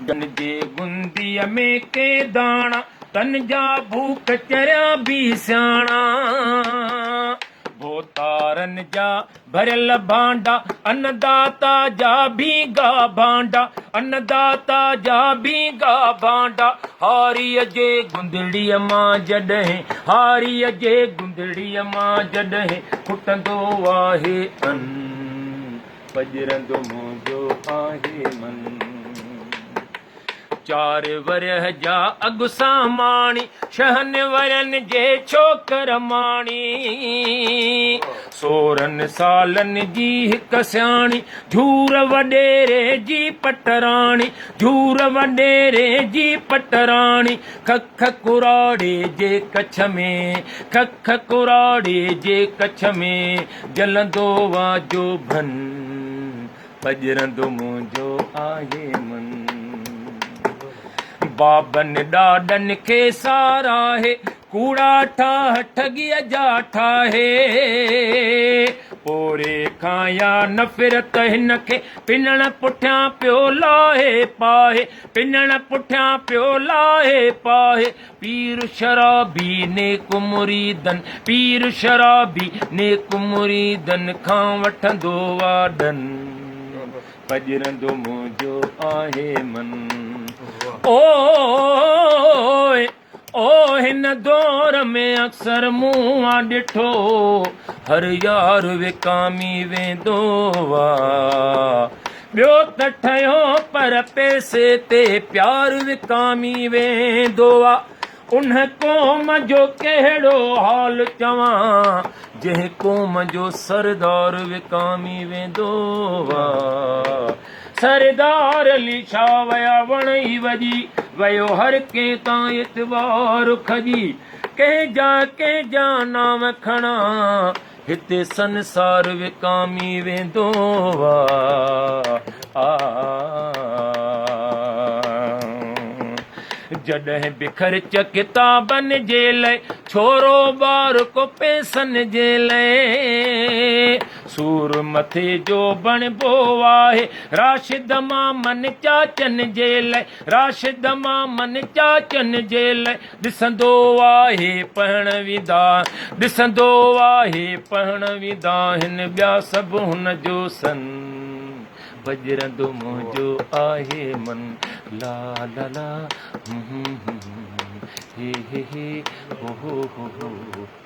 جن جي گنديء ۾ ڪي داڻا، تن جا ڀوڪ چريا به سياڻا. ڀوتارن جا ڀريل ڀانڊا، انّداتا جا ڀينگا ڀانڊا، انّداتا جا ڀينگا ڀانڊا. هاريء جي گندڙيء مان جڏهن، هاريء جي گندڙيء مان جڏهن کٽندو آهي ان. پڄرندو منهنجو آهي من. چار ورهيه جا اڳ ساماڻي، ڇهن ورهين جي ڇوڪر ماڻي. سورهن سالن جي هڪ سياڻي، جھور وڏيري جي پٽراڻي، جھور وڏيري جي پٽراڻي. کک ڪراڙي جي ڪڇ ۾، کک ڪراڙي جي ڪڇ ۾، جلندو آ جوڀن، پڄرندو منهنجو آهي من. بابن ڏاڏن کي ساراهي، ڪوڙا ٺاهه ٺڳيء جا ٺاهي. پوري کان يا نفرت هن کي، پنڻ پٺيان پيو لاهي پاهي، پنڻ پٺيان پيو لاهي پاهي. پير شرابي نيڪ مريدن، پير شرابي نيڪ مريدن کان وٺندو آ ڏن، پڄرندو منهنجو آهي من. اوء او هن دور ۾ اڪثر مون آ ڏٺو، هر يار وڪامي ويندو آ. ٻيو ته ٺهيو پر پئسي تي پيار وڪامي ويندو آ. ان قوم جو ڪهڙو حال چوان، جنهن قوم جو سردار وڪامي ويندو آ. سردار علي شاهه ويا وڻ ئي وڄي ويو، هر ڪنهن تان اعتبار کڄي. ڪنهن جا ڪنهن جا نانء کڻان، هتي سنسار وڪامي ويندو آ. جڏهن به خرچ ڪتابن جي لئه، ڇورو ٻار ڪو پئسن جي لئه، سور مٿي جو بڻبو آهي، راشد مامن چاچن جي لئه، راشد مامن چاچن جي لئه. ڏسندو آهي پهڻ ويندا، ڏسندو آهي پهڻ ويندا هن ٻيا سڀ هن جو سن، پڄرندو منهنجو آهي من، لا لا لا هون هون هون هي هي هي هو هو هو هو.